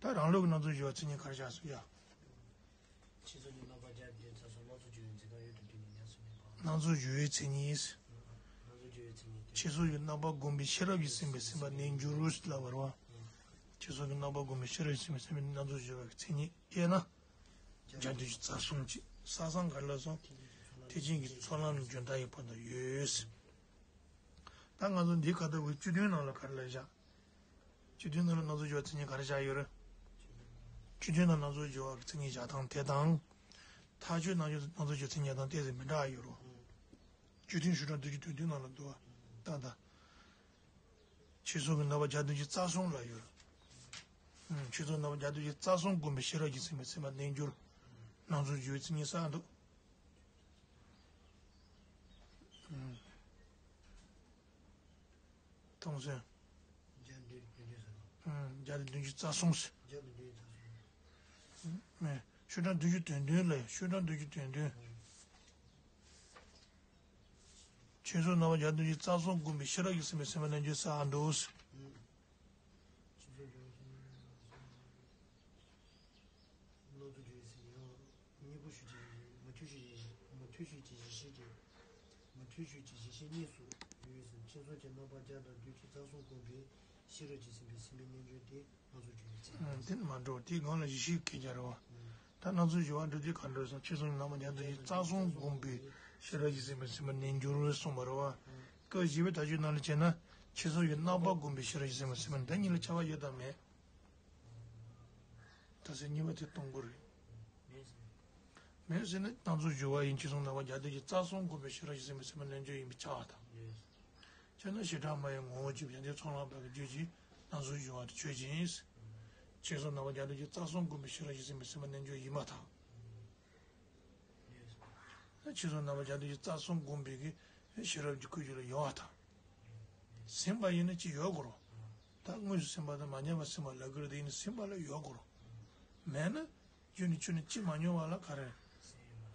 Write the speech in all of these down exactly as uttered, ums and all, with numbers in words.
ད་རང་ལུགས་ཀྱི་སྣང་ཚུལ་སྦྱོར་བ་མཚན་ཉིད་ག་རེ་བཞག་སོང་ཡ། ཕྱི་ཚུལ་གྱི་རྣམ་པ་སྦྱར་ཏེ་རྩ་གསུམ་སྣང་ཚུལ་སྦྱོར་བའི་འཛིན་སྟངས་ཡུལ་དུ་བསྡུས་ནས་ཉམས་སུ་ལེན་པའམ། སྣང་ཚུལ་སྦྱོར་བའི་མཚན་ཉིད། སྣང་ཚུལ་སྦྱོར་བའི་མཚན་ཉིད་དེ། ཕྱི་ཚུལ་གྱི་རྣམ་པ་བསྒོམས་པའི་ཤེས་རབ་ཀྱིས་ཟིན་པའི་སེམས་པ་རྣལ་འབྱོར་ལབ་པ་རེད་བ། ཕྱི་ཚུལ་གྱི་རྣམ་པ་བསྒོམས་པའི་ཤེས་རབ་ཀྱིས་ཟིན་པའི་སེམས་པ་སྣང་ཚུལ་སྦྱོར་བ་གི་མཚན་ཉིད་དབྱེ་ན། སྦྱར་སྡོད་ཀྱི་རྩ་གསུམ་གཅིག་ས་གསང་ག་རེ་ལ་སོང་། ཐེག་ཆེན་གྱི་ཚོགས་ལམ་རྒྱུན་མཐའ་ཡི་བར་དུ་ཡོད། ད་ང་ཚོ་འདིའི་ཁ་ཐུག་གི་བཅུད་བདུན་ནང་ལ་ག་རེ་ལ་བཞག་བཅུད་བདུན་ནང་ལ་སྣང་ཚུལ་སྦྱོར་བའི་མཚན་ཉིད་ག་རེ་བཞག་ཡོད་རེད། བཅུད་བདུན་ནང་སྣང་ཚུལ་སྦྱོར་བ་གི་མཚན་ཉིད་བཞག་སྟངས་དེ་དང་། མཐའ་དཔྱོད་སྣང་སྣང་ཚུལ་སྦྱོར་མཚན་ཉིད་དང་ཏོག་ཙམ་མི་འདྲ་བ་ཡོད་རེད། བཅུད་བདུན་ཤུགས་དྲག་བདུན་ཅུ་དོན་བདུན་ནང་ལ་འདུག་བ། ད་ད། ཕྱི་ཚུལ་གྱི་རྣམ་པ་བརྒྱ་དང་བདུན་ཅུ་རྩ་གསུམ་ལ་ཡོད། ཨུམ། ཕྱི་ཚུལ་རྣམ་པ་བརྒྱ་དང་བདུན་ཅུ་རྩ་གསུམ་བསྒོམས་པའི་ཤེས་རབ་ཀྱིས་ཟིན་པའི་སེམས་པ་རྣལ་འབྱོར། སྣང་ཚུལ་སྦྱོར་བའི་མཚན་ཉིད་གསལ་འདུག་ཨུམ། མཐོང་སོང་། བརྒྱ་དང་བདུན་ཅུ་རྩ་གསུམ། ཨུམ། བརྒྱ་དང་བདུན་ཅུ་རྩ་གསུམ་ཟེར། བརྒྱ་དང་བདུན་ཅུ་རྩ་གསུམ། ཨུམ། ཤུགས་དྲག་བདུན་ཅུ་དོན་བདུན་ལ་ཡོད། ཤུགས་དྲག་བདུན་ཅུ་དོན་བདུན། ཨུམ། ཕྱི་ཚུལ་རྣམ་པ་བརྒྱ་དང་བདུན་ཅུ་རྩ་གསུམ་བསྒོམས་པའི་ཤེས་རབ་ཀྱིས་ཟིན་པའི་སེམས་པ་རྣལ་འབྱོར་གསལ་འདུག་སྣང་ཚུལ་སྦྱོར་བའི་མཚན་ཉིད་ཡང་། གཉིས་པོ་ཤུགས་ཀྱིས་མ་མཐུན་ཤུགས་ཀྱི་མ་མཐུན་ཤུགས་ཀྱི་གཞི་ཤེས་ཀྱི། མ་མཐུན་ཤུགས་ཀྱི་གཞི་ཤེས་གཉིས་སུ་ཡོད་ཟིན། ཕྱི་ཚུལ་གྱི་རྣམ་པ་བརྒྱ་དང་བདུན་ཅུ་རྩ་གསུམ་བསྒོམས་པའི་ཤེས་རབ་ཀྱིས་ཟིན་པའི་སེམས་པའི་རྣལ་འབྱོར་དེ་སྣང་ཚུལ་སྦྱོར་བའི་མཚན་ཉིད། ཨང་། དེ་ནི་མ་འགྲོ། དེའི་སྒང་ལ་གཞི་ཤེས་ཁེགས་རྒྱག་རེད་བ། ཨང་། ད་སྣང་ཚུལ་སྦྱོར་བ་འགྲོ་དུས་ག་འདྲ་སོང་། ཕྱི་ཚུལ་རྣམ་པ་བརྒྱ་དང་བདུན་ཅུ་རྩ་གསུམ་བསྒོམས་པའི་ཤེས་རབ་ཀྱིས་ཟིན་པའི་སེམས་པ་རྣལ་འབྱོར་གསུངས་པ་རེད་བ། ཨང་། སྐབས་བཞི་པའི་མཐའ་དཔྱོད་ནང་ལ་བྱས་ན། ཕྱི་ཚུལ་གྱི་རྣམ་པ་བསྒོམས་པའི་ཤེས་རབ་ཀྱིས་ཟིན་པའི་སེམས་པ་འདི་གཉིས་ལ་ཁྱད་པར་ཡོད་དམ་མེད། ད་ཟེར་གཉིས་པ་དེ་གཏོང་དགོས་རེད། མེད་ཟེར་ན་སྣང་ཚུལ་སྦྱོར་བ་ཡིན། ཕྱི་ཚུལ་རྣམ་པ་བརྒྱ་དང་བདུན་ཅུ་རྩ་གསུམ་བསྒོམས་པའི་ཤེས་རབ་ཀྱིས་ཟིན་པའི་སེམས་པ་རྣལ་འབྱོར་ཡིན་པས་ཁྱབ་པ་དང་། ཡོད། ཁྱོད་ནི་བྱེ་བྲག་སྨྲ་བའི་ངོ་བོ་གཅིག་པུ་ཡང་དེ་ཚོགས་ལམ་བར་གྱི་རྒྱུད་ཀྱི་སྣང་ཚུལ་སྦྱོར་བ་དེ་ཆོས་ཅན། ཕྱི་ཚུལ་རྣམ་པ་བརྒྱ་དང་བདུན་ཅུ་རྩ་གསུམ་བསྒོམས་པའི་ཤེས་རབ་ཀྱིས་ཟིན་པའི་སེམས་པ་རྣལ་འབྱོར་ཡིན་པར་ཐལ། ཕྱི་ཚུལ་རྣམ་པ་བརྒྱ་དང་བདུན་ཅུ་རྩ་གསུམ་བསྒོམས་པའི་གི་ཤེས་རབ་ཀྱི་ཁོ་རྒྱུད་ལ་ཡོད་པར་ཐལ། ཟིན་པ་ཡིན་ན་ཅི་ཡོད་དགོས་རེད། ད་དངོས་སུ་ཟིན་པ་དང་མ་ཉམས་པར་ཟིན་པ་ལབ་ཀྱི་རེད། དེ་ཡིན་ན་ཟིན་པ་ལ་ཡོད་དགོས་རེད། མེད་ན། རྒྱུ་ནི་ཆོས་ནི་ཅི་མ་མྱོང་བ་ལ་ག་རེ།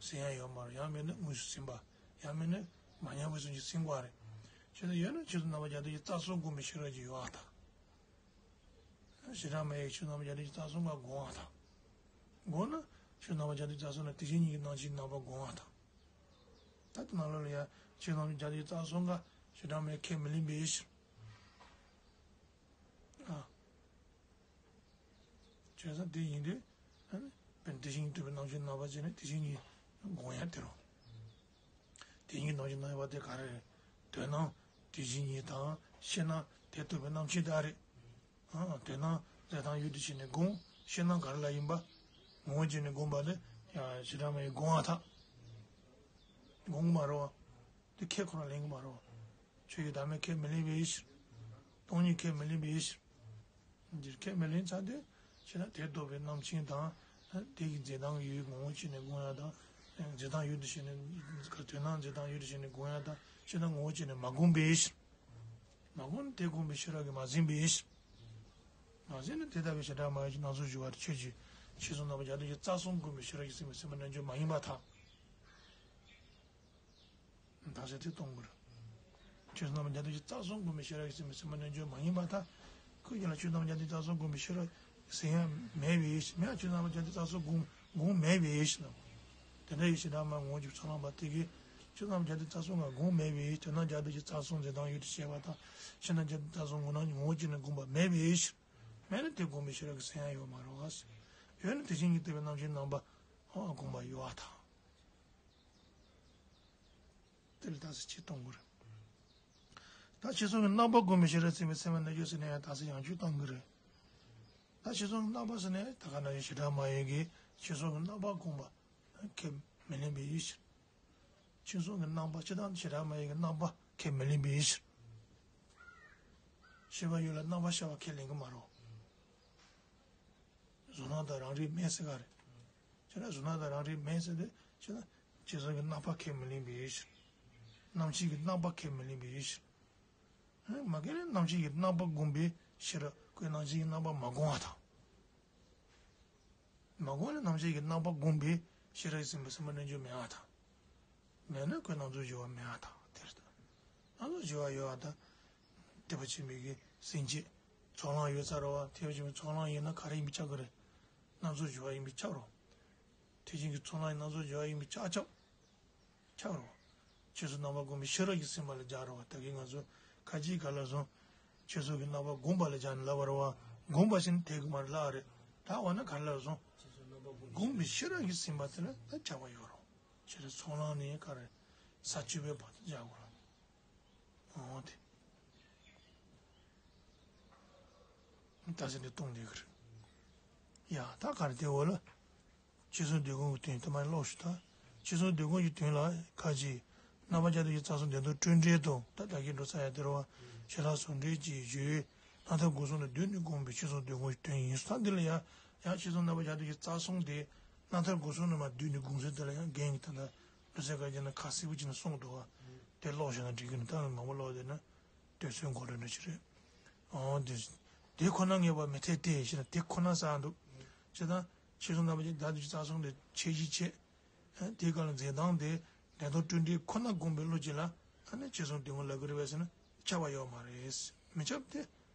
ཟིན་ཡ་ཡོད་མ་རེད། ཡང་མིན་ན་དངོས་སུ་ཟིན་པ། ཡང་མིན་ན་མ་ཉམས་པའི་སོང་ཅིག་ཟིན་དགོས་རེད། ཆོས་ནི་ཡོད་ན་ཕྱི་ཚུལ་རྣམ་པ་བརྒྱ་དང་བདུན་ཅུ་རྩ་གསུམ་བསྒོམས་པའི་ཤེས་རབ་ཀྱི་ཡོད་པར་ཐལ། བྱེ་བྲག་སྨྲ་བའི་ཆོས་རྣམ་པ་བརྒྱ་དང་བདུན་ཅུ་རྩ་གསུམ་ཀ་བསྒོམ་པར་ཐལ། བསྒོམ་ན་ཆོས་རྣམ་པ་བརྒྱ་དང་བདུན་ཅུ་རྩ་གསུམ་ལ་དེ་བཞིན་ཉིད་ཀྱི་རྣམ་ཤེས་རྣམ་པ་བསྒོམ་པར་ཐལ། ད་ལྟ་ནང་ལོགས་ལ་ཡང་ཆོས་རྣམ་པ་བརྒྱ་དང་བདུན་ཅུ་རྩ་གསུམ་ཀ་བྱེ་བྲག་སྨྲ་བས་ཁས་མི་ལེན་པའི་ཕྱིར། ཨ། བྱས་ཙང་དེ་ཡིན་དུས། ཨ་ནི། དཔེར་ན་དེ་བཞིན་ཉིད་རྟོགས་པའི་རྣམ་ཤེས་རྣམ་པ་ཅན་ནི་དེ་བཞིན་ཉིད་བསྒོམ་ཡ་དེ་རེད། དེ་ཉིད་རྣམ་ཤེས་རྣམ་པ་དེ་ག་རེ་རེད། དོན་སྣང་དེ་བཞིན་ཉིད་དང་ཤེས་སྣང་དེ་རྟོགས་པའི་རྣམ་ཤེས་དག་རེད། ཨ། དོན་སྣང་རྫས་དང་ཡུལ་དུ་བྱས་ནས་བསྒོམ། ཤེས་སྣང་ག་རེ་ལ་ཡིན་པ། ངོ་བོ་བྱས་ནས་བསྒོམ་པ་དེ་ཡང་བྱེ་བྲག་སྨྲ་བས་བསྒོམ་པར་ཐལ། བསྒོམ་གྱི་མ་རེད་བ། དེ་ཁས་ཁོ་རང་ལེན་གྱི་མ་རེད་བ། ཆོས་ཀྱི་བདག་མེད་ཁས་མི་ལེན་པའི་ཕྱིར། སྟོང་ཉིད་ཁས་མི་ལེན་པའི་ཕྱིར། འདིར་ཁས་མི་ལེན་ཚར་དུས། ཕྱི་ན་དེ་རྟོགས་པའི་རྣམ་མཁྱེན་དང་། དེ་གི་རྫས་དང་ཡུལ་ངོ་བོ་བྱས་ནས་བསྒོམ་ཡ་དང་། རྫས་དང་ཡུལ་དུ་བྱས་ནས། དོན་སྣང་རྫས་དང་ཡུལ་དུ་བྱས་ནས་བསྒོམ་ཡ་དང་། ཕྱི་ན་ངོ་བོ་བྱས་ནས་མ་བསྒོམ་པའི་ཕྱིར། མ་བསྒོམས་ན་དེ་བསྒོམས་པའི་ཤེས་རབ་ཀྱིས་མ་ཟིན་པའི་ཕྱིར། མ་ཟིན་ན་དེ་ལྟ་བུའི་བྱེ་བྲག་སྨྲ་བའི་སྣང་ཚུལ་སྦྱོར་བ་དེ་ཆོས་ཅན། ཕྱི་ཚུལ་རྣམ་པ་བརྒྱ་དང་བདུན་ཅུ་རྩ་གསུམ་བསྒོམས་པའི་ཤེས་རབ་ཀྱིས་ཟིན་པའི་སེམས་པ་རྣལ་འབྱོར་མ་ཡིན་པར་ཐལ། ད་ཟེར་དེ་གཏོང་དགོས་རེད། ཕྱི་ཚུལ་རྣམ་པ་བརྒྱ་དང་བདུན་ཅུ་རྩ་གསུམ་བསྒོམས་པའི་ཤེས་རབ་ཀྱིས་ཟིན་པའི་སེམས་པ་རྣལ་འབྱོར་མ་ཡིན་པར་ཐལ། ཁོ་རྒྱུད་ལ་ཕྱི་ཚུལ་རྣམ་པ་བརྒྱ་དང་བདུན་ཅུ་རྩ་གསུམ་བསྒོམས་པའི་ཤེས་རབ་ཟིན་ཡ་མེད་པའི་ཕྱིར། མེད་ཡ། ཕྱི་ཚུལ་རྣམ་པ་བརྒྱ་དང་བདུན་ཅུ་རྩ་གསུམ་བསྒོམས་བསྒོམས་མེད་པའི་ཕྱིར་ན། དེ་འདྲ་ཡི་བྱེ་བྲག་སྨྲ་བའི་ངོ་བོ་བཅུ་ཚོགས་ལམ་པ་དེ་གིས་ཕྱི་ཚུལ་རྣམ་པ་བརྒྱ་དང་བདུན་ཅུ་རྩ་གསུམ་ཀ་བསྒོམས་མེད་པའི་ཕྱིར། དོན་སྣང་བརྒྱ་དང་བདུན་ཅུ་རྩ་གསུམ་རྫས་དང་ཡུལ་དུ་བྱས་པ་དང་། ཕྱི་ན་བརྒྱ་དང་བདུན་ཅུ་རྩ་གསུམ་ངོ་ན་ངོ་བོ་བྱས་ནས་བསྒོམས་པ་མེད་པའི་ཕྱིར། མེད་ན་དེ་བསྒོམས་པའི་ཤེས་རབ་ཀྱིས་ཟིན་ཡ་ཡོད་མ་རེད་བ། ཡོད་ན་དེ་བཞིན་ཉིད་རྟོགས་པའི་རྣམ་མཁྱེན་རྣམ་པ་བསྒོམས་པ་ཡོད་པར་ཐལ། དེ་ལ་རྟགས་གསལ་བྱེད་གཏོང་དགོས་རེད། ད་ཕྱི་ཚུལ་གྱི་རྣམ་པ་བསྒོམས་པའི་ཤེས་རབ་ཟིན་པའི་སེམས་པ་རྣལ་འབྱོར་ཟེར་ན་ཡང་རྟགས་གསལ་ཡང་བསྐྱར་གཏོང་གི་རེད། ད་ཕྱི་ཚུལ་གྱི་རྣམ་པ་ཟེར་ན་ད་ག་ནང་བཞིན་བྱེ་བྲག་སྨྲ་བའི་གིས་ཕྱི་ཚུལ་གྱི་རྣམ་པ་བསྒོམས་པ་ཁས་མི་ལེན་པའི་ཕྱིར། ཕྱི་ཚུལ་གྱི་རྣམ་པ་སྤྱིར་བཏང་བྱེ་བྲག་སྨྲ་བའི་གི་རྣམ་པ་ཁས་མི་ལེན་པའི་ཕྱིར། ཤེས་པ་ཡུལ་ལ་རྣམ་པར་ཤར་བ་ཁས་ལེན་གྱི་མ་རེད། གཟུགས་སྣང་དང་རང་རིག་མེད་ཟེར་ག་རེད། བྱས་ན་གཟུགས་སྣང་དང་རང་རིག་མེད་ཟེར་ཏེ། བྱས་ན་ཕྱི་ཚུལ་གྱི་རྣམ་པ་ཁས་མི་ལེན་པའི་ཕྱིར། རྣམ་ཤེས་ཀྱི་རྣམ་པ་ཁས་མི་ལེན་པའི་ཕྱིར། མ་གི་ནི་རྣམ་ཤེས་ཀྱི་རྣམ་པ་བསྒོམས་པའི་ཕྱིར་ཁོས་རྣམ་ཤེས་ཀྱི་རྣམ་པ་མ་བསྒོམས་པར་ཐལ། མ་བསྒོམས་ན་རྣམ་ཤེས་ཀྱི་རྣམ་པ་བསྒོམས་པའི་ཤེས་རབ་ཀྱིས་ཟིན་པའི་སེམས་པ་རྣལ་འབྱོར་མེད་པར་ཐལ། མེད་ན་ཁོས་སྣང་ཚུལ་སྦྱོར་བ་མེད་པར་ཐལ། དེ་ལྟར་སྣང་ཚུལ་སྦྱོར་བ་ཡོད་པར་ཐལ། སྡིག་པ་ཆེན་པོའི་གི་སེམས་བསྐྱེད། ཚོགས་ལམ་ཡོད་ས་རེད་བ། ཐེག་ཆེན་གྱི་ཚོགས་ལམ་ཡིན་ན་ག་རེ་ཡིན་པས་ཁྱབ་ཀྱི་རེད། སྣ་ཚོགས་སྦྱོར་བ་ཡིན་པས་ཁྱབ་རོ། ཐེག་ཆེན་གྱི་ཚོགས་ལམ་ཡིན་སྣ་ཚོགས་སྦྱོར་བ་ཡིན་པས་ཁྱབ་ཁྱབ། ཁྱབ་རོ། ཁྱེད་ཚོ་རྣམ་པ་བསྒོམས་པའི་ཤེས་རབ་ཀྱིས་ཟིན་པ་ལ་སྦྱར་རོ་བ། ད་གིན་ང་ཚོ་ཁ་ཅིག་ག་ལ་སོང་། ཁྱེད་ཚོ་གི་རྣམ་པ་བསྒོམས་པ་ལ་སྦྱར་ནས་ལབ་པ་རེད་བ། བསྒོམས་པ་ཞིག་ནི་དེ་གི་མ་རེད་ལབ་རེད། ད་འོ་ན་ག་ལ་སོང་། བསྒོམས་པའི་ཤེས་རབ་ཀྱིས་ཟིན་པ་དེ་ལ་ད་ཁྱབ་པ་ཡོད་རོ། ཁྱེད་ཚོ་ཚོགས་ལམ་ནས་ག་རེ། ས་བཅུ་པའི་བར་དུ་སྦྱར་དགོས་རོ། འོ་དེ། ད་ཟེར་འདི་གཏོང་བསྡད་ཀྱི་རེད། ཡ་ད་ག་རེ་དེ་འོ་ལ། ཕྱི་གསུམ་འདོད་ཁུངས་ཀྱི་དོན་དུ་མ་ཀློག་ཞུ་ད། ཕྱི་གསུམ་འདོད་ཁུངས་ཀྱི་དོན་ལ་ཁ་ཅིག་རྣམ་པ་བརྒྱ་དང་བཞི་རྩ་གསུམ་བདེན་སྟོབས་སྤྲོས་བྲལ་དུ་ད་ད་གིན་འགྲོ་ས་ཡ་དེ་རེད་བ། ཞལ་ལག་ཟུང་འབྲེལ་གྱིས་བརྗོད། རྣམ་ཐར་སྒོ་གསུམ་ལ་བསྡུས་ནས་བསྒོམས་པའི་ཕྱི་གསུམ་འདོད་ཁུངས་ཀྱི་དོན་ཡིན་ས་འདི་ལ་ཡང་ཡང་ཕྱི་གསུམ་རྣམ་པ་བརྒྱ་དང་བཞི་རྩ་གསུམ་དེ་རྣམ་ཐར་སྒོ་གསུམ་ནས་མ་བསྡུས་ནས་བསྒོམས་ས་དེ་ལ་ཡང་རྒན་གྱིས་ད་ལྟ་ལོ་ཙཱ་བཀའ་བརྒྱུད་ན་ཁ་གསལ་པོ་བྱས་ནས་གསུངས་འདུག་བ། དེ་ཀློག་བཞག་ན་འགྲིག་གི་ནི་ད་མང་པོ་ཀློག་བསྡད་ན། དུས་ཚོད་འགོར་འགྲོ་འདྲ་ཅིག་རེད། ཨང་དེ། དེ་ཁོ་ན་ངེས་པ་མི་འཐད་དེ་ཞེ་ན་དེ་ཁོ་ན་ཟེར་འདུག་བྱས་ཙང་ཕྱི་གསུམ་རྣམ་པ་བརྒྱ་དང་བཞི་རྩ་གསུམ་དེ་ཁྱད་གཞི་བྱས། དེའི་སྐབས་ལ་འཛིན་སྟངས་དེ་བདེན་སྟོབས་སྤྲོས་བྲལ་ཁོ་ན་བསྒོམས་པའི་བློ་ཅིག་ལ་ཨ་ནི་ཕྱི་གསུམ་འདོད་ཁུངས་ལབ་ཀྱི་རེད་པས་ཟེར་ན་ཁྱབ་པ་ཡོད་མ་རེད། མི་ཁྱབ་སྟེ།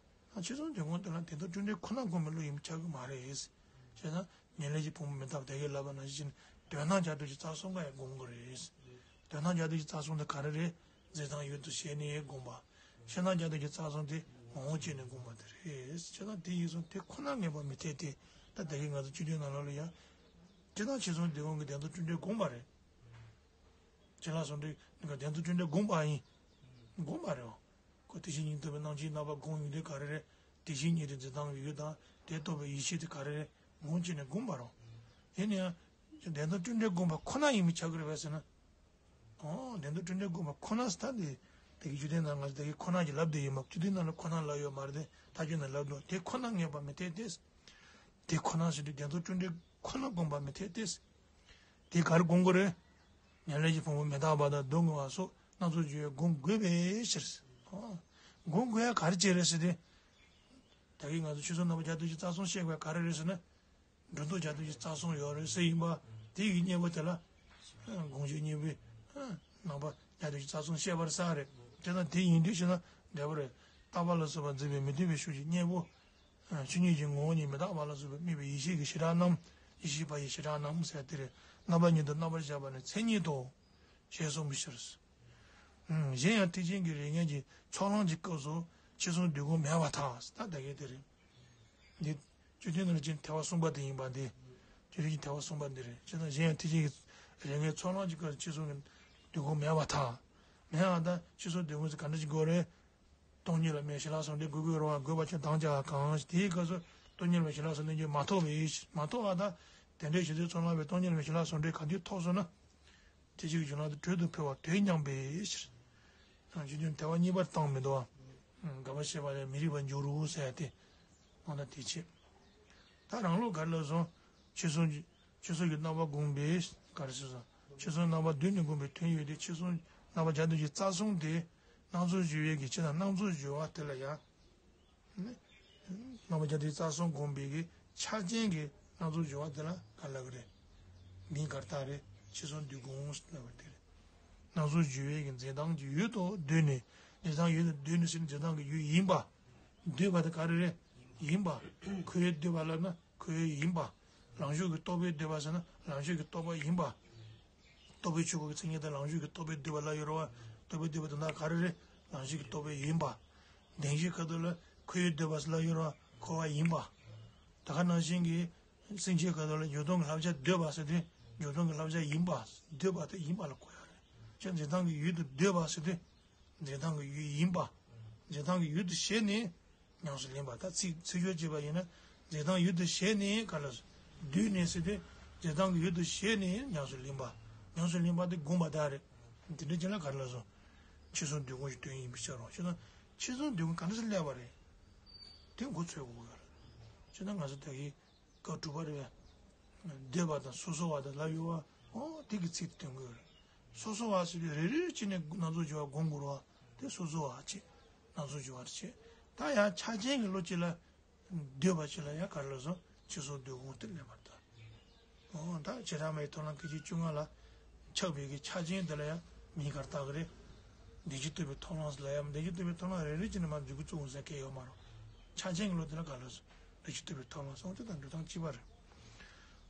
ཕྱི་གསུམ་འདོད་ཁུངས་དེ་ལ་བདེན་སྟོབས་སྤྲོས་བྲལ་ཁོ་ན་བསྒོམས་པའི་བློ་ཡིན་པས་ཁྱབ་ཀྱི་མ་རེད། བྱས་ཙང་ཉེར་ལེན་གྱི་ཕུང་པོ་མི་རྟག་པ་དེ་གས་ལབ་པ་ནང་བཞིན་དོན་སྣང་བརྒྱ་དང་བཞི་རྩ་གསུམ་ཀ་ཡང་བསྒོམ་དགོས་རེད། དོན་སྣང་བརྒྱ་དང་བཞི་རྩ་གསུམ་དེ་ག་རེ་རེད། འཛིན་སྟངས་ཡུལ་དུ་བྱས་ནས་བསྒོམ་པ། ཕྱི་སྣང་བརྒྱ་དང་བཞི་རྩ་གསུམ་དེ་ངོ་བོ་བཅད་ནས་བསྒོམ་པ་དེ་རེད། བྱས་ཙང་དེ་ཡིན་སོང་དེ་ཁོ་ན་ངེས་པ་མི་འཐད་དེ། ད་ད་གིན་ང་ཚོ་སྤྱི་དོན་ནང་ལོགས་ལ་ཡ། སྤྱིར་བཏང་ཕྱི་གསུམ་འདོད་ཁུངས་ཀྱི་བདེན་སྟོབས་སྤྲོས་བྲལ་བསྒོམ་པ་རེད། ཞལ་ལག་ཟུང་འབྲེལ་ནི་ག་བདེན་སྟོབས་སྤྲོས་བྲལ་བསྒོམ་པ་ཡིན། བསྒོམ་པ་རེད། ཁོ་དེ་བཞིན་ཉིད་རྟོགས་པའི་སྣང་མཆེད་རྣམ་པར་བསྒོམ་ཡོང་དུས་ག་རེ་རེད། དེ་བཞིན་ཉིད་དེ་འཛིན་སྟངས་ཡུལ་དང་དེ་རྟོགས་པའི་ཡེ་ཤེས་དེ་ག་རེ་རེད། ངོ་བོ་བཅད་ནས་བསྒོམ་པ་རེད། ཡིན་ན་ཡང་། བདེན་སྟོབས་སྤྲོས་བྲལ་བསྒོམ་པ་ཁོ་ན་ཡིན་མི་ཆགས་ཀྱི་རེད་པས་ཟེར་ན། ཨོ། བདེན་སྟོབས་སྤྲོས་བྲལ་བསྒོམ་པ་ཁོ་ན་ཟེར་ད་འདི། དེ་གི་རྒྱུད་སྡེ་ནང་ང་ཚོ་དེ་གི་ཁོ་ན་གྱི་ལབ་བསྡད་ཡོད་མ་རེད། རྒྱུད་སྡེ་ནང་ལ་ཁོ་ན་ལབ་ཡོད་མ་རེད་དེ་ཐ་སྙད་ནང་ལབ་འདུག་དེ་ཁོ་ན་ངེས་པ་མི་འཐད་དེ། དེ་ཁོ་ན་ཟེར་དུས་བདེན་སྟོབས་སྤྲོས་བྲལ་ཁོ་ན་བསྒོམ་པ་མི་འཐད་དེ། དེ་ག་རེ་བསྒོམ་དགོས་རེད། ཉེར་ལེན་གྱི་ཕུང་པོ་མི་རྟག་པ་དང་སྡུག་བསྔལ་བ་སོགས་སྣ་ཚོགས་སྦྱོར་བས་བསྒོམ་དགོས་པའི་ཕྱིར། ཨོ། བསྒོམ་དགོས་ཡ་ག་རེ་བྱས་རེད་ཟེར་ཏེ། ད་གིན་ང་ཚོ་ཕྱི་གསུམ་རྣམ་པ་བརྒྱ་དང་བཞི་རྩ་གསུམ་བཤད་དགོས་ཡ་ག་རེ་རེད་ཟེར་ན། སྒྲོ་འདོགས་བརྒྱ་དང་བཞི་རྩ་གསུམ་ཡོད་རེད་ཟེར་ཡིན་པ། དེ་ཡི་གཉེན་པོ་དེ་ལ། དགོངས་གཞི་གཉེན་པོའི། རྣམ་པ་བརྒྱ་དང་བཞི་རྩ་གསུམ་བཤད་པར་ཟེར་རེད། དེ་ལྟར་དེ་ཡིན་དུས་ཞེ་ན་འདྲ་པོ་རེད། རྟག་པ་ལ་སོགས་པ་འཛིན་པའི་མི་མཐུན་པའི་ཕྱོགས་ཀྱི་གཉེན་པོ། ཆོས་ཉིད་ཀྱི་ངོ་བོ་ཉིད་མི་རྟག་པ་ལ་སོགས་པའི་དམིགས་པའི་ཡེ་ཤེས་ཀྱི་བྱེ་བྲག་རྣམས། ཡེ་ཤེས་པ་ཡི་བྱེ་བྲག་རྣམས་ཟེར་དེ་རེད། རྣམ་པ་ཉིད་དུ་རྣམ་པར་བཞག་པ་ནི་མཚན་ཉིད་དོ། ཞེས་གསུངས་པའི་ཕྱིར། གཞན་ཡང་ཐེག་ཆེན་གྱི་རིགས་ངེས་ཀྱི་ཚོགས་ལམ་གྱི་སྐབས་སུ་ཕྱི་གསུམ་འདོད་ཁུངས་མེད་པར་ཐལ། ད་ད་གིན་དེ་རེད། འདི། སྤྱི་དོན་ནང་བཞིན་ཐལ་བ་གསུམ་པ་དེ་ཡིན་པ་འདི། སྤྱི་དོན་གྱི་ཐལ་བ་གསུམ་པ་འདི་རེད། བྱས་ཙང་གཞན་ཡང་ཐེག་ཆེན་གྱི་རིགས་ངེས་ཚོགས་ལམ་གྱི་སྐབས་སུ་ཕྱི་གསུམ་གྱི་འདོད་ཁུངས་མེད་པར་ཐལ། མེད་པར་ཐལ། ཕྱི་གསུམ་འདོད་ཁུངས་སུ་ག་འདྲ་ཞིག་དགོས་རེད། སྟོང་ཉིད་ལ་དམིགས་ཞལ་ལག་ཟུང་འབྲེལ་དགོས་དགོས་རེད་བ། དགོས་པ་ཆོས་དམ་བཅའ་བ་གང་ཞིག་དེའི་སྐབས་སུ་སྟོང་ཉིད་ལ་དམིགས་ཞལ་ལག་ཟུང་འབྲེལ་མ་ཐོབ་པའི་ཕྱིར། མ་ཐོབ་པ་དང་། དེ་འདྲའི་གཞི་རྩའི་ཚོགས་ལམ་པའི་སྟོང་ཉིད་ལ་དམིགས་ཞལ་ལག་ཟུང་འབྲེལ་ག་དུས་ཐོབ་སོང་ན། ཐེག་ཆེན་གྱི་རྒྱུན་ལམ་དུ་གྲོལ་དུ་འཕོ་བ་དོན་མཉམ་པའི་ཕྱིར། ཡང་སྤྱི་དོན་ཐལ་བ་གཉིས་པར་བཏང་མི་འདུག་བ། དགག་པ་བྱས་པ་ལས་མི་རིགས་པར་འགྱུར་རོ་ཟེར་ཡ་དེ། འོ་ན་དེ་བྱེད། ད་རང་ལུགས་ག་རེ་ལབ་སོང་། ཕྱི་གསུམ་གྱི། ཕྱི་གསུམ་གྱི་རྣམ་པ་བསྒོམས་པས་ག་རེ་ཟེར་སོང་། ཕྱི་གསུམ་རྣམ་པ་བསྡུས་ནས་བསྒོམས་པའི་དོན་ཡོད་དེ་ཕྱི་གསུམ་རྣམ་པ་བརྒྱ་དང་བཞི་རྩ་གསུམ་དེ། སྣ་ཚོགས་སྦྱོར་བའི་གི་ཕྱི་དང་སྣ་ཚོགས་སྦྱོར་བ་དེ་ལ་ཡང་། རྣམ་པ་བརྒྱ་དང་བཞི་རྩ་གསུམ་བསྒོམས་པའི་གི་ཆ་རྐྱེན་གྱི་སྣ་ཚོགས་སྦྱོར་བ་དེ་ལ་ག་ལབ་ཀྱི་རེད། མིང་ག་རེ་བཏགས་རེད། ཕྱི་གསུམ་འདོད་ཁུངས་ལབ་པ་དེ་རེད། སྣ་ཚོགས་སྦྱོར་བའི་གི་འཛིན་སྟངས་ཀྱི་ཡུལ་དུ་འདོད་ནས། འཛིན་སྟངས་ཡུལ་དུ་འདོད་ནས་ཟེར་ན་འཛིན་སྟངས་ཀྱི་ཡུལ་ཡིན་པ། འདོད་པ་དེ་ག་རེ་རེད། ཡིན་པ། ཁོའི་འདོད་པ་ལབ་ན་ཁོའི་ཡིན་པ། ལང་ཤོར་གྱི་རྟོག་པའི་འདོད་པ་ཟེར་ན་ལང་ཤོར་གྱི་རྟོག་པ་ཡིན་པ། རྟོག་པའི་ཆོས་འཁོར་གྱི་མཚན་ཉིད་དང་ལང་ཤོར་གྱི་རྟོག་པའི་འདོད་པ་ལ་ཡོད་རེད་བ། རྟོག་པའི་འདོད་པ་དེ་དག་ག་རེ་རེད། ལང་ཤོར་གྱི་རྟོག་པའི་ཡིན་པ། བདེན་བཞིའི་ཁ་ཐུག་ལ་ཁོའི་འདོད་པ་ཟེར་ལ་ཡོད་རེད་བ། འཁོར་བ་ཡིན་པ། ད་ག་ནང་བཞིན་གྱི། སེམས་ཅན་ཁ་ཐུག་ལ་འཇིག་རྟེན་གྱི་བསླབ་བྱ་འདོད་པ་ཟེར་དུས་འཇིག་རྟེན་གྱི་བསླབ་བྱ་ཡིན་པ། འདོད་པ་དེ་ཡིན་པ་ལ་གོ་ཡ་རེད། ཅེས་འཛིན་སྟངས་ཀྱི་ཡུལ་དུ་འདོད་པ་ཟེར་དུས། འཛིན་སྟངས་ཀྱི་ཡུལ་ཡིན་པ། འཛིན་སྟངས་ཀྱི་ཡུལ་དུ་བྱས་ནས་ཉམས་སུ་ལེན་པ། ད་ཚིག་ཚིག་སྦྱོར་བྱས་པ་ཡིན་ན། འཛིན་སྟངས་ཡུལ་དུ་བྱས་ནས་ག་ལ་འདོད་ནས་ཟེར་དུས། འཛིན་སྟངས་ཀྱི་ཡུལ་དུ་བྱས་ནས་ཉམས་སུ་ལེན་པ། ཉམས་སུ་ལེན་པ་དེ་བསྒོམ་པ་དག་རེད། དེ་འདྲ་བྱས་ན་ག་རེ་ལབ་སོང་། ཕྱི་གསུམ་འདོད་ཁུངས་ཀྱི་དོན་ཡིན་པའི་ཕྱིར་རོ། ཞེ་ན། ཕྱི་གསུམ་འདོད་ཁུངས་ག་འདྲ་སེ་སླེབས་པ་རེད། དེ་མགོ་ཚོས་དགོས་ཀྱི་ཡོད་རེད། ཞེ་ན་ང་ཚོ་ད་གིན་སྐབས་དྲུག་པ་རེད་པས། འདོད་པ་དང་སོ་སོ་བ་དང་ལབ་ཡོད་བ། འོ་དེ་གི་ཚིག་དེ་འདོན་དགོས་རེད། སོ་སོ་བ་ཟེར་དུས་རེ་རེ་བྱས་ནས་སྣ་ཚོགས་སྦྱོར་བ་བསྒོམ་དགོས་རེད་བ། དེ་སོ་སོ་བ་བྱས། སྣ་ཚོགས་སྦྱོར་བ་བྱས། ད་ཡང་ཆ་རྐྱེན་གྱི་བློ་གཅིག་ལ། འདོད་པ་ཅིག་ལ་ཡང་ག་རེ་ལབ་སོང་། ཕྱི་གསུམ་འདོད་ཁུངས་དེ་སླེབས་པར་ཐལ། འོ་ད་བྱེ་བྲག་སྨྲ་བའི་ཐོབ་ལམ་སྐད་ཅིག་བཅོ་ལྔ་ལ། ཆགས་པའི་གི་ཆ་རྐྱེན་དེ་ལ་ཡང་མིང་ག་རེ་བཏགས་ཀྱི་རེད། བདེན་བཞི་རྟོགས་པའི་ཐོབ་ལམ་ཟེར་ལ་ཡང་བདེན་བཞི་རྟོགས་པའི་ཐོབ་ལམ་རེ་རེ་བྱས་ནས་མར་འཇུག་གི་བཙུགས་འོང་ཟེར་མཁན་ཡོད་མ་རེད། ཆགས་ཅན་གྱི་བློ་དེ་ལ་ག་ལ་སོ་ལས་ཆུ་ཐུབ་པའི་ཐོག་མ་སོང་ཙང་ད་འགྲོ་སྟངས་གཅིག་པ་རེད།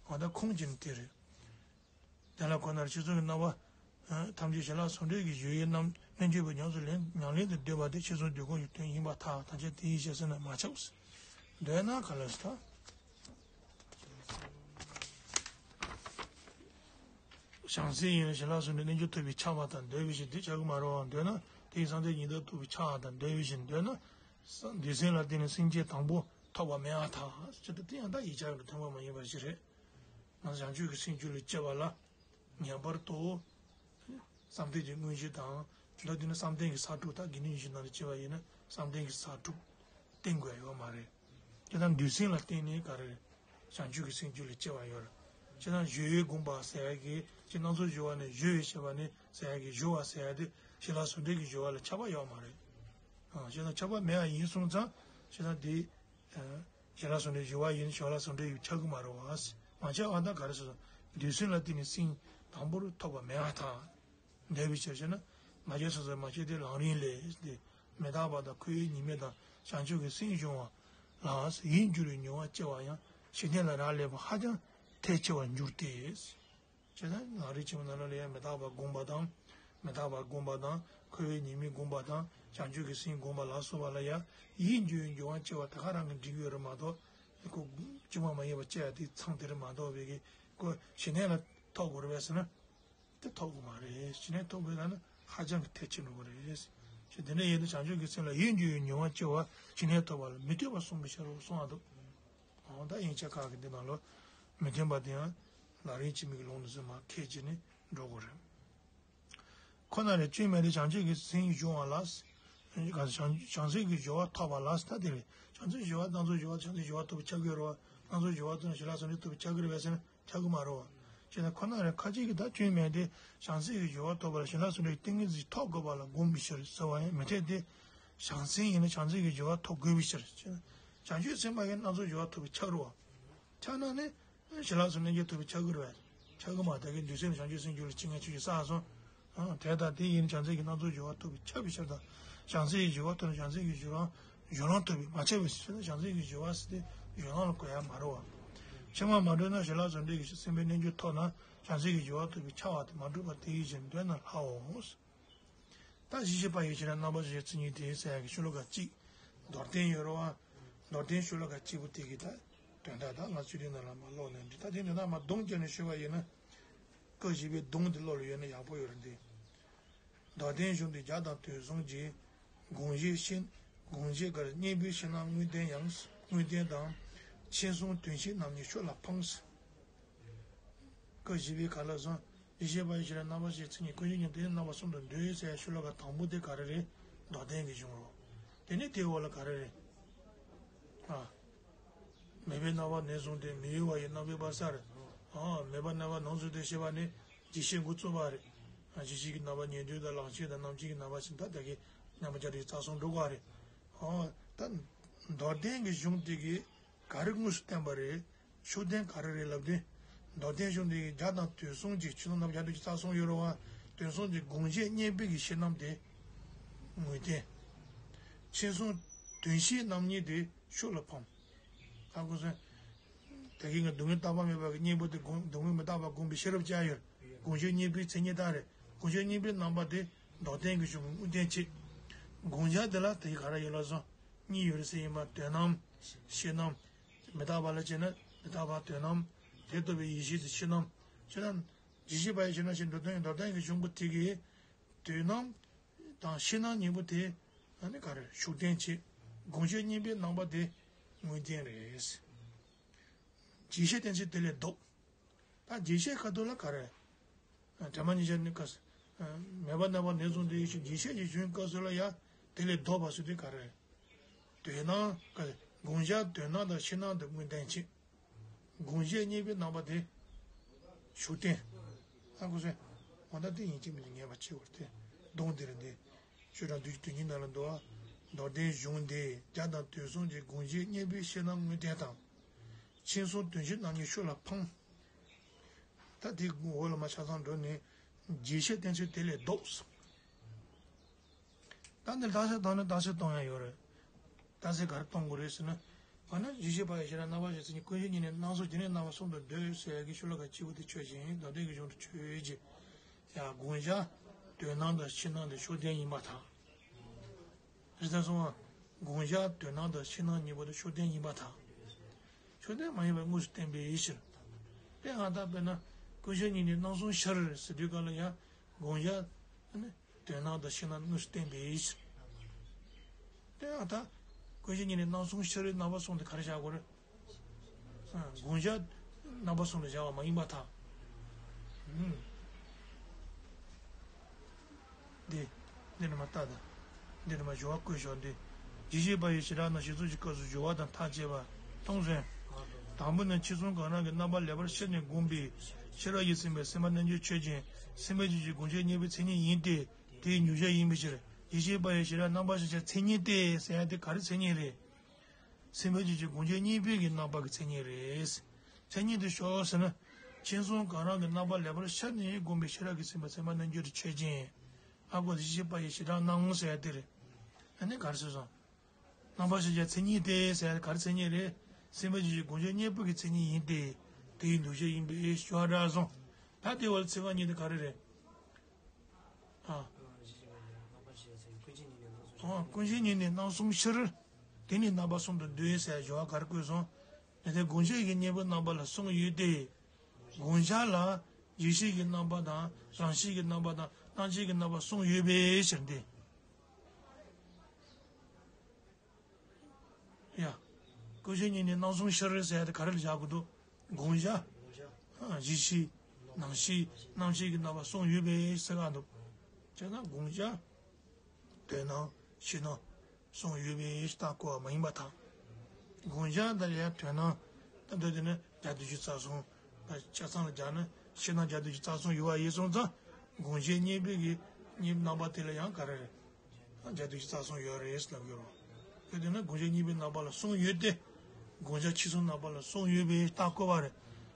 འོ་ད་ཁུངས་ཀྱི་ནི་དེ་རེད། དེ་ལ་ཁོ་ནར་སྤྱི་གཙུག་གི་རྣམ་པ། ཐམས་ཅད་ཞི་ལྷག་ཟུང་འབྲེལ་གྱི་ཞུ་ཡིག་རྣམས་རྣལ་འབྱོར་པས་ཉམས་སུ་ལེན་ཉམས་ལེན་དུ་འདོད་པ་དེ་ཕྱི་གསུང་དུས་འཁོར་གྱི་དོན་ཡིན་པར་ཐལ། ཐམས་ཅད་དེ་ཡི་ཞེས་ཟེར་ན་མ་ཁྱབ། འདོད་ན་ག་ལ་སོ་ད། བྱང་སེམས་ཡིན་ན་ཞི་ལྷག་ཟུང་འབྲེལ་རྣལ་འབྱོར་ཐོབ་པས་ཁྱབ་པ་དང་འདོད་པའི་ཕྱིར་དེ་ཁྱབ་ཀྱི་མ་རེད་པ། འདོད་ན་དེ་ཡི་བསམ་གཏན་ཉིད་ལྡོག་ཐོབ་པས་ཁྱབ་པ་དང་འདོད་པའི་ཕྱིར་འདོད་ན། འདོད་སེམས་ལ་བརྟེན་ནས་སེམས་བསྐྱེད་དང་པོ་ཐོབ་པ་མེད་པར་ཐལ། ཅི་ལྟར་དེ་ཡང་ད་ཡིག་ཆ་གི་མཐུན་པ་མ་ཡིན་པ་ཞིག་རེད། ང་བྱང་ཆུབ་ཀྱི་སེམས་རྒྱུད་ལ་སྐྱེ་བ་ལ། ངེས་པར་དུ། བསམ་གཏན་གྱི་དངོས་གཞི་དང་། མདོར་བསྡུས་ན་བསམ་གཏན་གྱི་ས་དྲུག་དང་དགེ་འདུན་གྱི་ནང་དུ་སྐྱེ་བ་ཡིན་ན་བསམ་གཏན་གྱི་ས་དྲུག་བསྟེན་དགོས་ཡ་ཡོད་མ་རེད། དེ་དང་འདོད་སེམས་ལ་བརྟེན་ནས་ག་རེ་རེད། བྱང་ཆུབ་ཀྱི་སེམས་རྒྱུད་ལ་སྐྱེ་བ་ཡོད་རེད། ཅེས་དང་སྦྱོར་བའི་དགོངས་པ་ཟེར་ཡ་གི་ཅེས་སྣ་ཚོགས་སྦྱོར་བ་ནས་སྦྱོར་བའི་ཤེས་པ་ནི་ཟེར་ཡ་གི་སྦྱོར་བ་ཟེར་ཡ་དེ་ཞི་ལྷག་ཟུང་འབྲེལ་གྱི་སྦྱོར་བ་ལ་ཁྱབ་པ་ཡོད་མ་རེད། ཨ་ཅེས་དང་ཁྱབ་པ་མེད་པ་ཡིན་སོང་ཙང་ཅེས་དང་དེ། ཞི་ལྷག་ཟུང་འབྲེལ་སྦྱོར་བ་ཡིན་ཞི་ལྷག་ཟུང་འབྲེལ་ཡུལ་ཁྱབ་ཀྱི་མ་རེད་པ། མ་ཁྱབ་པ་ད་ག་རེ་ཟེར་སོང་། འདོད་སེམས་ལ་བརྟེན་ནས་སེམས་དང་པོར་ཐོབ་པ་མེད་པར་ཐལ། འདོད་པའི་ཕྱིར་ཞེ་ན། མ་སྐྱེས་སོ་སོར་མ་སྐྱེས་ཏེ་ལམ་རིམ་ལས་ཏེ། མི་རྟག་པ་དང་འཁོར་བའི་ཉེས་དམིགས་དང་བྱང་ཆུབ་ཀྱི་སེམས་སྦྱོང་བ་ལ་ཡིད་འགྱུར་བའི་མྱོང་བ་སྐྱེ་བ་ཡང་ཞི་གནས་ལ་རག་ལས་པ་ཧ་ཅང་ཐལ་ཆེ་བར་འགྱུར་ཏེ། ཅེས་ན་ལམ་རིམ་ཆེན་མོ་ནང་ལ་ཡང་མི་རྟག་པ་བསྒོམ་པ་དང་། མི་རྟག་པ་བསྒོམ་པ་དང་འཁོར་བའི་ཉེས་དམིགས་བསྒོམ་པ་དང་བྱང་ཆུབ་ཀྱི་སེམས་བསྒོམ་པ་ལ་སོགས་པ་ལ་ཡང་ཡིད་འགྱུར་བའི་མྱོང་བ་སྐྱེ་བ་དེ་ག་རང་གི་འགྲིག་ཡོད་རེད་མ་གཏོགས། ཁོ་ཅི་མ་མ་ཡིན་པ་སྐྱེ་ཡ་དེ་མཚང་དེ་རེད་མ་གཏོགས་པའི་གི་ཁོ་ཞི་གནས་ལ་ཐོབ་དགོས་རེད་པས་ཟེར་ན། དེ་ཐོབ་དགོས་མ་རེད། ཞི་གནས་ཐོབ་དགོས་ན་ནི་ཧ་ཅང་གི་ཐལ་ཆེ་འགྲོ་གི་རེད། ཞེས་དེ་འདྲ་ཡིན་ན་བྱང་ཆུབ་ཀྱི་སེམས་ལ་ཡིད་འགྱུར་བའི་མྱོང་བ་སྐྱེ་བ་ཞི་གནས་ཐོབ་པ་ལ་མི་ལྟོས་པར་གསུངས་པའི་ཕྱིར་རོ་གསུང་བ་འདུག་འོ་ད་དབྱིན་ཇི་ཁག་གི་འདི་ནང་ལོ། མི་མཐུན་པ་དེ་ཡང་ལམ་རིམ་གྱི་མིག་ལོང་དུ་ཟིན་མ་ཁས་བྱས་ནས་འགྲོ་དགོས་རེད། ཁོ་ན་རེ་སྐྱོན་མེད་དེ་བྱང་ཆུབ་ཀྱི་སེམས་སྦྱོང་བ་ལ། བྱང་བྱང་སེམས་ཀྱི་སྦྱོར་བ་ཐོབ་པ་ལ་ད་དེ་རེད། བྱང་སེམས་སྦྱོར་བ་སྣ་ཚོགས་སྦྱོར་བ་བྱང་སེམས་སྦྱོར་བ་ཐོབ་པའི་ཆ་གི་རེད་པ། སྣ་ཚོགས་སྦྱོར་བ་ཐོབ་ན་ཞི་ལྷག་ཟུང་འབྲེལ་ཐོབ་པའི་ཆ་གི་རེད་པས་ཟེར་ན་ཆ་གི་མ་རེད་པ། ཅེས་ན་ཁོ་ན་རེ་ཁ་ཅིག་གིས་ད་སྐྱོན་མེད་དེ་བྱང་སེམས་ཀྱི་སྦྱོར་བ་ཐོབ་པ་ལ་ཞི་ལྷག་ཟུང་འབྲེལ་གྱི་ཏིང་ངེ་འཛིན་ཐོབ་དགོས་པ་ལ་དགོངས་པའི་ཕྱིར་ཟེར་བ་ཡང་མི་འཐད་དེ། བྱང་སེམས་ཡིན་ན་བྱང་སེམས་ཀྱི་སྦྱོར་བ་ཐོབ་དགོས་པའི་ཕྱིར། བྱང་ཆུབ་སེམས་དཔའ་ཡིན་ན་སྣ་ཚོགས་སྦྱོར་བ་ཐོབ་པའི་ཆ་རེད་པ། ཆ་ན་ནི། ཞི་ལྷག་ཟུང་འབྲེལ་གྱི་ཐོབ་པའི་ཆ་གི་རེད་པས། ཆ་གི་མ་ཐག་གི་འདོད་སེམས་བྱང་ཆུབ་སེམས་རྒྱུད་ལ་ཅི་ངས་ཆོས་ཀྱི་བསགས་སོང་། ཨང་། དེ་ལྟར་དེ་ཡིན་བྱང་སེམས་ཀྱི་སྣ་ཚོགས་སྦྱོར་བ་ཐོབ་པའི་ཆ་བའི་ཕྱིར་དང་། བྱང་སེམས་ཀྱི་སྦྱོར་བ་ཐོབ་ན་བྱང་སེམས་ཀྱི་སྦྱོར་བ་སྦྱོར་ལམ་ཐོབ་པའི་མ་ཆགས་པའི་ཕྱིར་ན་བྱང་སེམས་ཀྱི་སྦྱོར་བ་ཟེར་ཏེ་སྦྱོར་ལམ་ལ་གོ་ཡ་མ་རེད་པ། ཕྱི་མ་མ་གྲུབ་ན་ཞི་ལྷག་ཟུང་འབྲེལ་གྱི་སེམས་དཔའི་རྣལ་འབྱོར་ཐོབ་ན་བྱང་སེམས་ཀྱི་སྦྱོར་བ་ཐོབ་པའི་ཆ་བ་དེ་མ་གྲུབ་པ་དེ་ཡིན་ཞེས་འདོད་ན་སླའོ། ད་གཞི་ཤེས་པ་ཡི་ཕྱིར་རྣམ་པར་ཤེས་ཚིག་གཉིས་ཏེ་ཟེར་ཡག་གི་ཤོ་ལོ་ཀ་གཅིག་མདོར་བསྟན་ཡོད་རེད་པ། མདོར་བསྟན་ཤོ་ལོ་ཀ་གཅིག་པོ་དེ་གི་ད་དོན་དག་ད་ང་ཚོའི་རིགས་ནང་ལ་མ་ཀློག་ནས་འདི་ད་དེ་འདི་ན་མ་གདོང་བསྐྱར་ནས་ཞུས་པ་ཡིན་ན། ཀ་བཞི་པའི་གདོང་དེ་ཀློག་ལ་ཡོད་ན་ཡག་པོ་ཡོད་རེད་འདི། མདོར་བསྟན་གཞུང་དེ་རྒྱ་དང་དོན་གསུམ་གྱི་དགོངས་བཞེད་ཤེས་དགོངས་བཞེད་གར་གཉེན་པོའི་ཕྱི་ནང་དངོས་བསྟན་ཡང་དངོས་བསྟན་དང་། མཆན་གསུམ་དོན་ཤེས་རྣམ་གཉིས་ཤོ་ལ་འཕངས། ཀ་བཞི་པའི་ག་ལ་བཟང་། ཡེ་ཤེས་པ་ཡི་ཕྱིར་རྣམ་པར་ཤེས་ཚིག་གཉིས་ཀུན་གཞི་ཉིད་དེ་རྣམ་པ་གསུམ་དུ་འདུས་ཟེར་ཤོ་ལོ་ཀ་དང་པོ་དེ་ག་རེ་རེད། མདོར་བསྟན་གྱི་གཞུང་རོ། དེ་ནས་དེའི་འོག་ལ་ག་རེ་རེད། ཨ། མེད་པའི་རྣམ་པ་ནས་བཟུང་སྟེ་མི་གཡོ་བ་ཡི་རྣམ་པའི་བར་སར། ཨ། མེད་པ་རྣམ་པ་ནང་བཟུང་སྟེ་ཞེས་པ་ནི་རྗེས་ཤེས་འགོ་བཙུགས་པ་རེད། ཨ། རྗེས་ཤེས་ཀྱི་རྣམ་པ་ཉན་ཐོས་དང་ལག་ལེན་དང་རྣམ་མཁྱེན་གྱི་རྣམ་པ་ཞིག་ད་ལྟ་གི་རྣམ་པ་བརྒྱད་དེ་རྩ་གསུམ་འགྲོ་དགོས་པ་རེད། ཨ། ད་མདོར་བསྟན་གྱི་གཞུང་དེ་གིས་ག་རེ་དངོས་སུ་བསྟན་པ་རེད། ཤུགས་བསྟན་ག་རེ་རེད་ལབ་དུས། མདོར་བསྟན་གཞུང་འདི་ཡི་རྒྱ་དང་དོན་གསུམ་གྱི་ཆོས་ཚོགས་རྣམ་བརྒྱད་དུ་རྩ་གསུམ་ཡོད་རེད་པ། དོན་གསུམ་གྱི་དགོངས་བཞེད་གཉེན་པོའི་གི་ཤེས་རྣམ་དེ་དངོས་བསྟན། མཆན་གསུམ་དོན་ཤེས་རྣམ་གཉིས་དེ་ཤུགས་ལ་འཕངས། ཧ་གོ་སོང་། ད་གིན་ང་སྡུག་བསྔལ་རྟག་པ་མེད་པ་གི་གཉེན་པོ་དེ་དགོངས་སྡུག་བསྔལ་མི་རྟག་པ་དགོངས་པའི་ཤེས་རབ་བཅའ་ཡོད། དགོངས་བཞེད་གཉེན་པོའི་མཚན་ཉིད་དག་རེད། དགོངས་བཞེད་གཉེན་པོའི་རྣམ་པ་དེ་མདོར་བསྟན་གྱི་གཞུང་གི་དངོས་བསྟན་བྱེད། དགོངས་འཆར་དེ་ལ་དེ་ག་རེ་ཡོད་ལ་སོང་། གཉིས་ཡོད་རེད་ཟེར་ཡིན་པ་དོན་རྣམ། ཤེས་རྣམ། མི་རྟག་པ་ལ་བྱས་ན་མི་རྟག་པ་དོན་རྣམ། དེ་རྟོགས་པའི་ཡེ་ཤེས་དེ་ཤེས་རྣམ། ཅེས་དང་། རྗེས་ཤེས་པ་ཡི་ཕྱིར་ན་ཞེས་མདོར་བསྟན་མདོར་བསྟན་གྱི་གཞུང་པོ་དེ་གིས་དོན་རྣམ་དང་ཤེས་རྣམ་གཉིས་པོ་དེ་ཨ་ནི་ག་རེ་ཤུགས་བསྟན་བྱེད། དགོངས་བཞེད་གཉེན་པོའི་རྣམ་པ་དེ་དངོས་བསྟན་རེད། རྗེས་ཤེས་བསྟན་ཚུལ་དེ་ལས་ལྡོག་ད་རྗེས་ཤེས་ཁ་ཐུག་ལ་ག་རེ། དྲན་པ་ཉིད་ཆར་ནི་སྐབས། མེད་པ་རྣམ་པ་ནས་བཟུང་སྟེ་ཡེ་ཤེས་རྗེས་ཤེས་ཀྱི་གཞུང་སྐབས་སུ་ལ་ཡང་དེ་ལས་ལྡོག་པ་སུ་དེ་ག་རེ། དོན་རྣམ་ག་རེ། དགོངས་འཆར་དོན་རྣམ་དང་ཤེས་རྣམ་དེ་དངོས་བསྟན་བྱེད། དགོངས་བཞེད་གཉེན་པོའི་རྣམ་པ་དེ་ཤུགས་བསྟན། ཧ་གོ་སོང་། འོ་ད་དེ་ཡིན་གཅིག་མིན་གཅིག་ངེས་པ་ཆེ་བར་ཐལ། གདོང་དེ་རེད་འདི། ཆོས་དང་དུས་ཀྱི་དོན་གཉིས་ནང་ལ་འདུ་བ། མདོར་བསྟན་གཞུང་འདི་རྒྱ་དང་དོན་གསུམ་གྱི་དགོངས་བཞེད་གཉེན་པོའི་ཤེས་རྣམ་དངོས་བསྟན་དང་། མཆན་གསུམ་དོན་ཤེས་རྣམ་གཉིས་ཤུགས་ལ་འཕངས། ད་དེའི་འོག་ལ་མར་ཆ་ཚང་འགྲོ་ནས་རྗེས་ཤེས་བསྟན་ཚུལ་དེ་ལས་ལྡོག་སོང་། ད་འདིར་བརྟག་དཔྱད་བཏང་ན་བརྟག་དཔྱད་གཏོང་ཡ་ཡོད་རེད། རྟགས་གསལ་ག་རེ་གཏོང་དགོས་རེད་ཟེར་ན། འོ་ན་གཞི་ཤེས་པ་ཡི་ཞེ་སྡང་རྣམ་པ་བཞིའི་མཚན་ཉིད་ཀུན་གཞི་ཉིད་ནས་སྣང་གསུམ་དེ་ནི་རྣམ་པ་གསུམ་དུ་འདོད་ཟེར་ཡ་གི་ཤོ་ལོ་ཀ་གཅིག་པོ་དེ་ཆོས་ཅན། ད་ལྟའི་གི་གཞུང་དུ་ཆོས་ཅན། ཡ་དགོངས་འཆར་དོན་སྣང་དང་ཕྱི་སྣང་དེ་ཕྱོགས་བདུན་ཡིན་པར་ཐལ། རེད་ད་སོང་བ། དགོངས་འཆར་དོན་སྣང་དང་ཕྱི་སྣང་གཉིས་པོ་དེ་ཕྱོགས་བདུན་ཡིན་པར་ཐལ། ཕྱོགས་བདུན་མ་ཡིན་པར་དངོས་སུ་བསྟན་པའི་ཕྱིར། དེ་ཡང་ད་དཔེར་ན་ཀུན་གཞི་ཉིད་ནས་སྣང་གསུམ་ཕྱིར་ཟེར་དུས་ག་ལ་ཡང་དགོངས་འཆར་ནི་དོན་སྣང་དང་ཕྱི་སྣང་དངོས་སུ་བསྟན་པའི་ཕྱིར། དེ་ཡང་ད་ཀུན་གཞི་ཉིད་ནས་སྣང་གསུམ་ཕྱིར་རྣམ་པ་གསུམ་དེ་ག་རེ་བཞག་དགོས་རེད། དགོངས་འཆར་རྣམ་པ་གསུམ་ལ་བཞག་པ་མ་ཡིན་པར་ཐལ། ཨུམ། འདི། འདི་ནི་མ་ལྟ་དང་། འདི་ནི་མ་སྦྱོར་བ་བཀོད་ཤོག་འདི། གཞི་ཤེས་པ་ཡི་ཞེ་སྡང་རྣམ་ཤེས་གསུམ་གྱི་སྐབས་སུ་སྦྱོར་བ་དང་ཐག་བཅད་པ། མཐོང་ཚུལ། དང་པོ་ནི་ཕྱི་གསུམ་ག་རང་གི་རྣམ་པ་ལེགས་པར་ཕྱེ་ནས་བསྒོམས་པའི་ཤེས་རབ་ཀྱིས་ཟིན་པའི་སེམས་པ་རྣལ་འབྱོར་ཆོས་ཅན། སེམས་པའི་རྒྱུད་ཀྱི་དགོངས་འཆར་གཉིས་པོའི་མཚན་ཉིད་ཡིན་ཏེ། དེའི་འཇུག་བྱ་ཡིན་པའི་ཕྱིར། གཞི་ཤེས་པ་ཡི་ཞེ་སྡང་རྣམ་པ་ཤེས་བྱ་མཚན་ཉིད་ཏེ་ཟེར་ཡ་དེ་ག་རེ་མཚན་ཉིད་རེད། སེམས་པའི་རྒྱུད་ཀྱི་དགོངས་འཆར་གཉིས་པོའི་གི་རྣམ་པ་གི་མཚན་ཉིད་རེད། མཚན་ཉིད་དེ་ཤོག་ཟེར་ན། ཕྱི་གསུམ་ག་རང་གི་རྣམ་པ་ལེགས་པར་ཤེས་ནས་བསྒོམས་པའི་ཤེས་རབ་ཀྱིས་ཟིན་པའི་སེམས་པ་རྣལ་འབྱོར་གྱི་ཆོས་ཅན། ཨ་ཁུ་གཞི་ཤེས་པ་ཡི་ཞེ་སྡང་སྣང་ཟེར་ཡ་དེ་རེད། ཨ་ནི་ག་རེ་ཟེར་སོང་། རྣམ་པ་ཤེས་བྱ་མཚན་ཉིད་ཏེ་ཟེར་ཡ་ག་རེ་མཚན་ཉིད་རེད། སེམས་པའི་རྒྱུད་ཀྱི་དགོངས་འཆར་གཉིས་པོ་གི་མཚན་ཉིད་ཡིན་ཏེ། དེའི་འདུ་བྱེད་ཡིན་པའི་ཞོར་ར་སོང་། ད་དེ་བར་ཚིག་རྐང་གཉིས་དེ་ག་རེ་རེད། ཨ། ཨོ། ཀུན་གཞི་ཉིད་ནས་སྣང་གསུམ་ཕྱིར། དེ་ནི་རྣམ་པ་གསུམ་དུ་འདོད་ཟེར་སྦྱོར་བ་ག་རེ་བཀོད་སོང་། དེ་ལྟར་དགོངས་འཆར་གྱི་གཉེན་པོའི་རྣམ་པ་ལ་གསུམ་ཡོད་དེ། དགོངས་འཆར་ལ་ཡིད་ཤེས་ཀྱི་རྣམ་པ་དང་རང་ཤེས་ཀྱི་རྣམ་པ་དང་སྣང་མཆེད་ཀྱི་རྣམ་པ་གསུམ་ཡོད་པའི་ཕྱིར་ཏེ། ཡ། ཀུན་གཞི་ཉིད་ནས་སྣང་གསུམ་ཕྱིར་ཟེར་ཡ་དེ་ག་རེ་ལ་བཞག་དགོས་འདུག་དགོངས་འཆར། ཨ། གཞི་ཤེས། རང་ཤེས། སྣང་མཆེད་ཀྱི་རྣམ་པ་གསུམ་ཡོད་པའི་ཟེར་ག་འདུག་བྱས་ན་དགོངས་འཆར། དོན་སྣང་། ཕྱི་སྣང་། གསུམ་ཡོད་པའི་རྟགས་བཀོད་པ་མ་ཡིན་པར་ཐལ། དགོངས་འཆར་དང་ཡང་དོན་སྣང་། ད་འདོད་དེ་ནི་བརྒྱ་དུ་ཅི་རྩ་གསུམ། ཆ་ཚང་ལ་སྦྱར་ན་ཕྱི་ནང་བརྒྱ་དུ་ཅི་རྩ་གསུམ་ཡོད་པ་ཡིན་སོང་ཙང་། དགོངས་འཆར་གཉིས་པོའི་གི་གཉིས་རྣམ་པ་དེ་ལ་ཡང་ག་རེ་རེད། བརྒྱ་དུ་ཅི་རྩ་གསུམ་ཡོད་རེད་ལབ་ཡོད་རོ། ཡོད་དེ་ན་དགོངས་འཆར་གཉིས་པོའི་རྣམ་པ་ལ་གསུམ་ཡོད་དེ། དགོངས་འཆར་ཕྱི་གསུམ་རྣམ་པ་ལ་གསུམ་ཡོད་པའི་རྟགས་བཀོད་པ་རེད།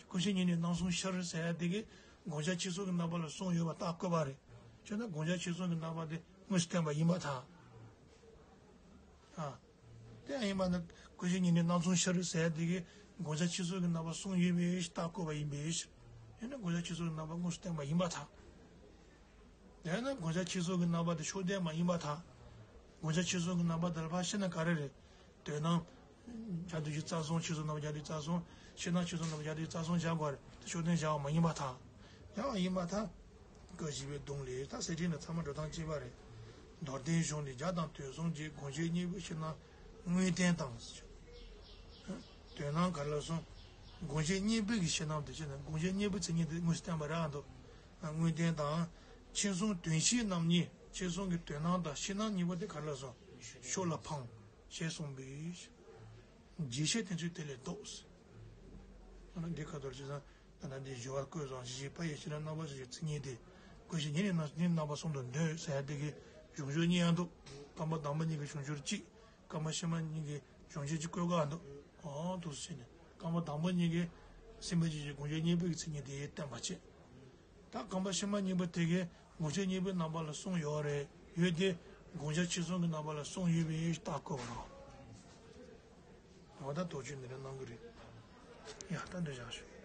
ཀུན་གཞི་ཉིད་ནས་སྣང་གསུམ་ཕྱིར་ཟེར་ཡ་དེ་གིས་དགོངས་འཆར་ཕྱི་གསུམ་གྱི་རྣམ་པ་ལ་གསུམ་ཡོད་པ་རྟགས་བཀོད་པ་རེད། བྱས་ན་དགོངས་འཆར་ཕྱི་གསུམ་གྱི་རྣམ་པ་དེ་དངོས་སུ་བསྟན་པ་ཡིན་པར་ཐལ། ཨ། དེ་ཡང་ཡིན་པ་ན་ཀུན་གཞི་ཉིད་ནས་སྣང་གསུམ་ཕྱིར་ཟེར་དེ་གིས་དགོངས་འཆར་ཕྱི་གསུམ་གྱི་རྣམ་པ་གསུམ་ཡོད་པའི་རྟགས་བཀོད་པ་ཡིན་པའི་ཕྱིར། ཡིན་ན་དགོངས་འཆར་ཕྱི་གསུམ་གྱི་རྣམ་པ་དངོས་སུ་བསྟན་པ་ཡིན་པར་ཐལ། དེས་ན་དགོངས་འཆར་ཕྱི་གསུམ་གྱི་རྣམ་པ་དེ་ཕྱོགས་བདུན་མ་ཡིན་པར་ཐལ། དགོངས་འཆར་ཕྱི་གསུམ་གྱི་རྣམ་པ་དེ་ལ་ཕར་ཕྱེ་ན་ག་རེ་རེད། དོན་སྣང་། བརྒྱ་དུ་ཅི་རྩ་གསུམ། ཕྱི་གསུམ་རྣམ་པ་བརྒྱ་དུ་ཅི་རྩ་གསུམ། ཕྱི་ནང་ཕྱི་གསུམ་རྣམ་པ་བརྒྱ་དུ་ཅི་རྩ་གསུམ་བཞག་དགོས་རེད། དེ་ཕྱོགས་བདུན་བཞག་པ་མ་ཡིན་པར་ཐལ། ཡང་ཡིན་པར་ཐལ། བཀའ་བཞི་པའི་གདུང་ལས་ད་གསེར་ཕྲེང་ནི་ཚད་མ་འགྲོ་སྟངས་གཅིག་པ་རེད། མདོར་བསྟན་གཞུང་ནི་བརྒྱ་དང་དོན་གསུམ་གྱི་དགོངས་འཆར་གཉིས་པོའི་ཕྱི་ནང་དངོས་བསྟན་དང་། དོན་སྣང་ག་རེ་ལབ་སོང་། དགོངས་འཆར་གཉིས་པོའི་གི་ཕྱི་ནང་དེ་ཕྱི་ནང་དགོངས་འཆར་གཉིས་པོའི་མཚན་ཉིད་དེ་དངོས་སུ་བསྟན་པ་རེད་འདུག་དངོས་བསྟན་དང་། ཕྱི་གསུམ་དོན་ཕྱི་རྣམ་གཉིས། ཕྱི་གསུམ་གྱི་དོན་སྣང་དང་ཕྱི་ནང་གཉིས་པོ་དེ་ག་རེ་ལབ་སོང་། ཕྱོགས་ལ་འཕངས། ཞེས་གསུངས་པས། རྒྱས་བཤད་དེ་ཚོས་དེ་ལས་ལྡོག །འོ་ན་འདི་ཁ་ཐོར་བྱས་ཙང་། ད་ལྟ་འདི་སྦྱོར་བ་བཀོད་ཙང་གཞི་ཤེས་པ་ཡི་ཞེ་སྡང་རྣམ་པ་ཤེས་བྱའི་མཚན་ཉིད་དེ། ཀུན་གཞི་ཉིད་ནས་སྣང་གསུམ་ནི་རྣམ་པ་གསུམ་དུ་འདོད་ཟེར་ཡ་དེ་གི་གཞུང་ཆོས་གཉིས་ཡང་འདུག་རྐང་པ་དང་པོ་གཉིས་ཀྱི་གཞུང་ཆོས་གཅིག་རྐང་པ་ཕྱི་མ་གཉིས་ཀྱི་གཞུང་ཆོས་གཅིག་བཀོད་ག་འདུག །ཨོ་འདུག་སེ་བྱས་ནས་རྐང་པ་དང་པོ་གཉིས་ཀྱི་སེམས་པའི་རྒྱུད་ཀྱི་དགོངས་འཆར་གཉིས་པོའི་གི་མཚན་ཉིད་དེ་བསྟན་པ་བྱས། ད་རྐང་པ་ཕྱི་མ་གཉིས་པོ་དེ་གའི་དགོངས་འཆར་གཉིས་པོའི་རྣམ་པ་ལ་གསུམ་ཡོད་རེད། ཡོད་དེ། དགོངས་འཆར་ཕྱི་གསུམ་གྱི་རྣམ་པ་ལ་གསུམ་ཡོད་པའི་རྟགས་བཀོད་པ་རེད། འོ་ད་དོགས་གཅོད་འདི་འདྲ་གནང་གི་རེད། ཡ་ད་འདི་བཞག་ཞུ།